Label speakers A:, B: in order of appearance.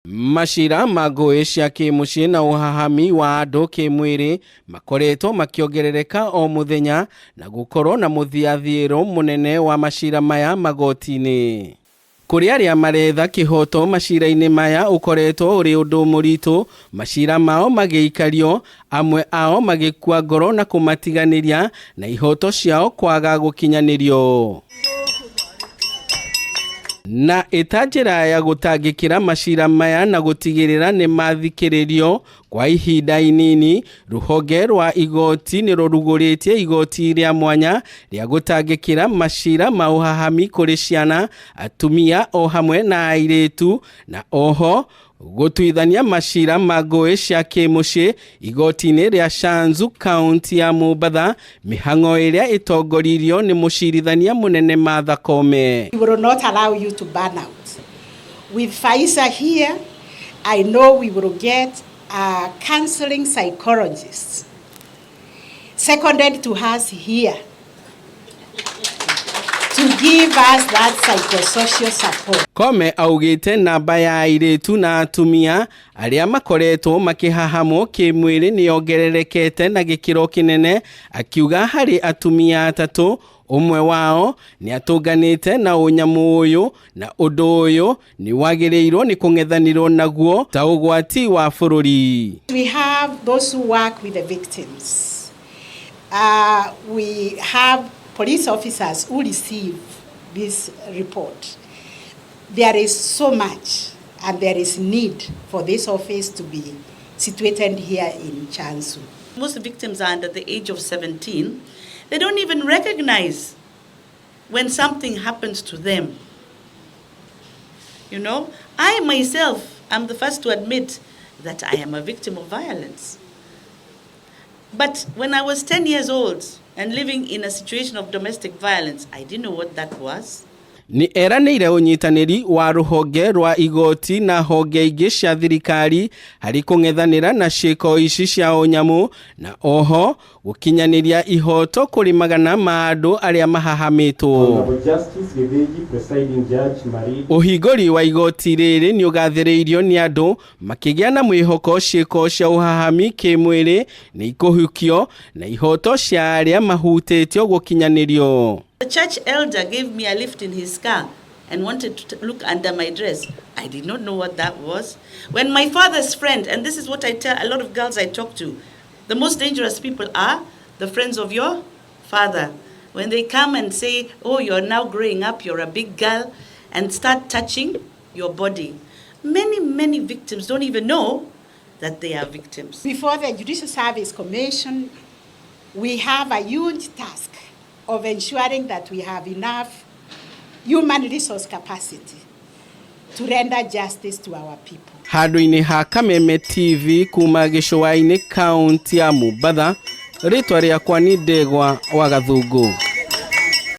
A: Macira ma ngũĩ cia kĩmũciĩ na ũhahami wa andũ kĩmwĩrĩ makoretwo makĩongerereka o mũthenya na gũkorwo na mũthiathiĩro mũnene wa macira maya magoti-inĩ. Kũrĩ arĩa maretha kĩhoto macira-inĩ maya ũkoretwo ũrĩ ũndũ mũritũ, macira mao magĩikario, amwe ao magĩkua ngoro na kũmatiganĩria na ihoto ciao kwaga gũkinyanĩrio. Na ĩta njĩra ya gũtangĩkĩra macira maya na gũtigĩrĩra nĩ mathikĩrĩrio kwa ihinda inini, rũhonge rwa igoti nĩ rũrugũrĩtie igoti rĩa mwanya rĩa gũtangĩkĩra macira ma ũhahami kũrĩ ciana, atumia o hamwe na airĩtu, na oho gũtuithania macira ma ngũĩ cia kĩmũciĩ igoti-inĩ rĩa Shanzu kaunti ya Mombatha, mĩhang'o ĩrĩa ĩtongoririo nĩ mũcirithania mũnene Martha Koome.
B: We will not allow you to burn out. With Faisa here, I know we will get a counseling psychologist seconded to us here to give us that psychosocial support.
A: Koome augĩte namba ya airĩtu na atumia arĩa makoretwo makĩhahamwo kĩmwĩrĩ nĩ yongererekete na gĩkĩro kĩnene, akiuga harĩ atumia atatũ ũmwe wao nĩ atũnganĩte na ũnyamũ ũyũ na ũndũ ũyũ nĩ wagĩrĩirwo nĩ kũng'ethanĩrwo naguo ta ũgwati wa bũrũri.
B: We have those who work with the victims. We have police officers who receive this report. There is so much and there is need for this office to be situated here in Shanzu.
C: Most victims are under the age of 17. They don't even recognize when something happens to them. I myself am the first to admit that I am a victim of violence. But when I was 10 years old and living in a situation of domestic violence, I didn't know what that was.
A: Nĩ eranĩire ũnyitanĩri wa rũhonge rwa igoti na honge ingĩ cia thirikari harĩ kũng'ethanĩra na ciĩko ici cia ũnyamũ na oho gũkinyanĩria ihoto kũrĩ magana ma andũ arĩa mahahamĩtwo. Ũhingũri wa igoti rĩrĩ nĩ ũgathĩrĩirio nĩ andũ makĩgĩa na mwĩhoko ciĩko cia ũhahami kĩmwĩrĩ nĩ ikũhukio na ihoto cia arĩa mahutĩtio gũkinyanĩrio.
C: The church elder gave me a lift in his car and wanted to look under my dress. I did not know what that was. When my father's friend, and this is what I tell a lot of girls I talk to, the most dangerous people are the friends of your father. When they come and say, "Oh, you're now growing up, you're a big girl," and start touching your body. Many, many victims don't even know that they are victims.
B: Before the Judicial Service Commission, we have a huge task of ensuring that we have enough human resource capacity to render justice to our people.
A: Handũ-inĩ ha Kameme TV kuma gĩcũa-inĩ kaunti ya Mombatha, rĩtwa rĩakwa nĩ Ndegwa wa Gathũngũ.